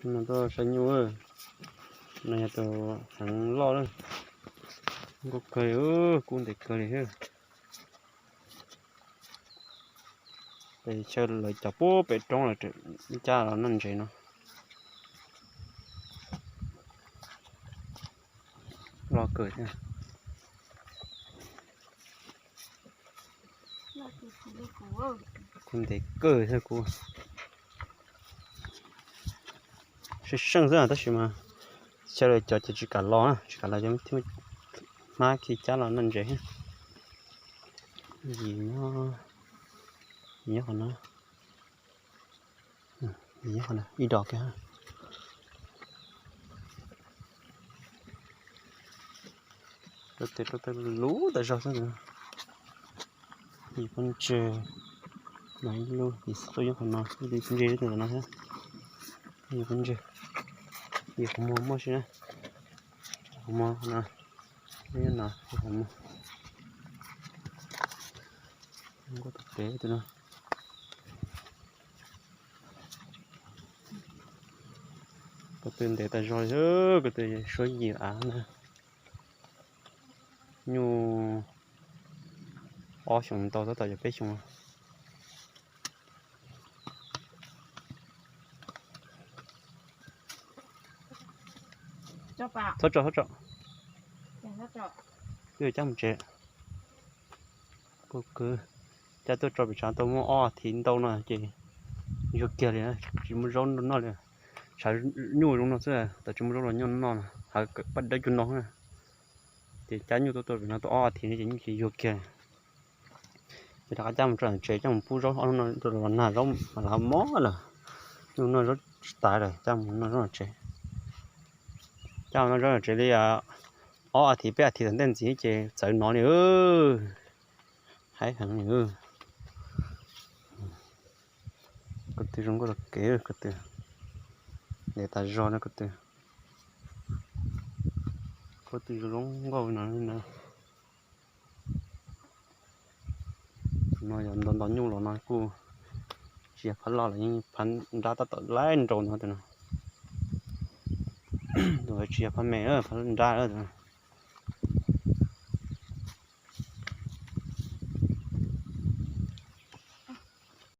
No tuaj saib nyuj, no yog tus heev loj lawm. Nkauj kawg li, kub ntev kawg li thiab. Peb chaw lawv cov puag pem roob lawm, cab los noj ntses no. Loj kawg thiab. Kub ntev kawg thiab kub. Seej seej xwb tab sis mas chaw lawv cov ces tsis kam los, tsis kam los, hmab khi cab los noj ntses. Yim nyob, yim nyob qhov no, yim nyob qhov no ib dos kiag. Rau tes rau tes lub tas zog xwb. Yim pob ntseg, no ib lub, yim xub nyob qhov no, ib lub pob ntseg ib tug ntawm no thiab. Yim pob ntseg, yim qhov muag muaj si na. Qhov muag no, nyob no, qhov muag. Nkauj tus pem tus no. Ko tw ntev tas zog li, ko tw suab yim av na. Nyuj ob xyoos ntau tab tom yuav peb xyoos. Txhob tso, txhob tso. Twb yuav cab mus tsev. Kub kwv, cab tuaj tso pem tshav tau muaj ob as thiv ntau no ces yuag kiag li, tsis muaj zaub noj li. Tshav nyuj zoo no xwb, tau tsis muaj zaub los nyob noj no, hav paj dawb cuag no. Ces cab nyuj tuaj tuaj pem no tau ob as thiv no ces nyuj ces yuag kiag. Ces rov qab cab mus tso tsev, coj mus pub zaub, ob hnub no los nag zaub mas lav mob lawm. Nyuj noj zaub tsis tas lawm, cab mus noj zaub tsev. Cab mus noj zaub tsev li ob as thiv peb as thiv tom ntej ntxiv ces txawv no li. Haib heev li. Ko tw zoo nkauj tag kev, ko tw ntev tas zog na, ko tw, ko tw zoo nkauj na. No yog nto nto nyuj los no kuj tsis yog phab loj los yeej phab nrab tab tom laib nraus no tus no. Tus tsis yog phab me, phab nrab.